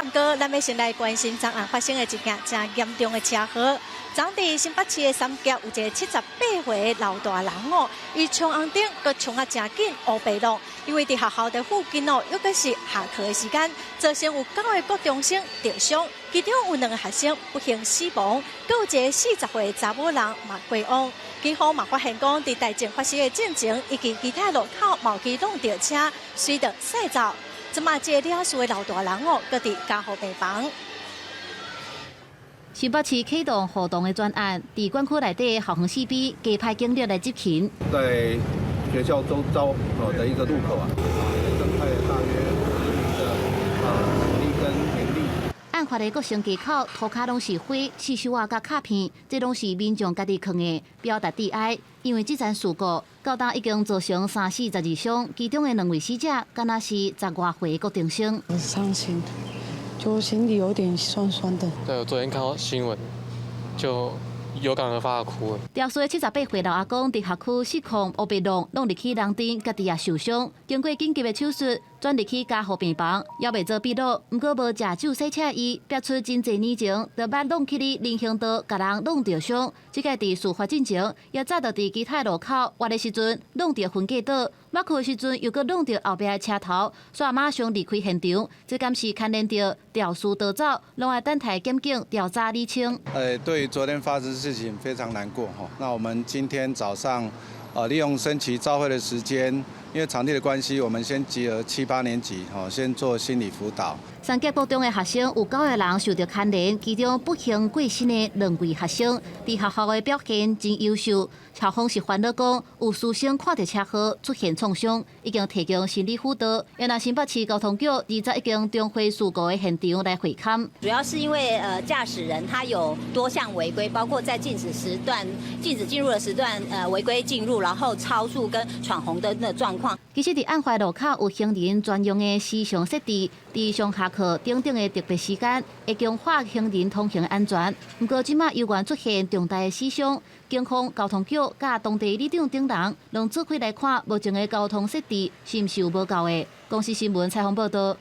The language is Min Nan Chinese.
毋過，咱欲先來關心昨暗發生的一件誠嚴重的車禍。昨佇新北市的三峽有一个78歲老大人哦，伊衝紅燈，閣衝啊誠緊烏白弄，因為佇學校的附近哦，猶閣是下課的時間，造成有九个國中生著傷，其中有兩个學生不幸死亡，閣有一个40歲查某人嘛過往。警方嘛發現講，佇代誌發生的進前，已經其他路口冒去挵著車，隨著駛走。這馬這个了事的老大人哦，閣佇加護病房。新北市啟動護童的專案，佇管區內底校園四邊加派警力來執勤。在學校周遭哦的一個路口啊，增派了大約10名的警力跟人力。案發的國生街口，塗跤攏是花、刺繡仔佮卡片，這攏是民眾家己囥的，表達致哀。因為這場事故，到今已經造成三死十二傷，其中的兩位死者，敢若是十外歲的國中生。很傷心，就心裡有點酸酸的。對，我昨天看到新聞，就有感而發哭了。肇事的78歲老阿公佇學區失控，烏白弄弄入去人頂，家己也受傷。經過緊急的手術，轉入去加護病房，猶未做筆錄。毋過無食酒駛車伊，逼出真濟年前，就捌弄去咧人行道，共人弄著傷。這個佇事發進前，也早就佇其他路口倚的時陣弄著分隔島，抹去的時陣又閣弄著後壁的車頭，煞馬上離開現場。這敢是牽連著肇事逃走，攏愛等待檢警調查釐清。對於昨天發生事情非常難過哈。那我們今天早上，利用升旗朝會的時間，因為場地的關係，我們先集合七八年級，先做心理輔導。三峽國中的學生有九個人受著牽連，其中不幸過身的兩位學生，佇學校的表現真優秀。校方是煩惱講，有師生看著車禍出現創傷，已經提供心理輔導。若新北市交通局20已經重回事故的現場來會勘。主要是因為駕駛人他有多項違規，包括在禁止時段、禁止進入的時段，違規進入，然後超速跟闖紅燈的狀況。其實，佇案發路口有行人專用的時尚設置，佇上下課等等的特別時間，會強化行人通行安全。毋過，這馬猶原出現重大的死傷，警方、交通局佮當地里長等人，攏做伙來看目前的交通設置是毋是有無夠的。公視新聞採訪報導。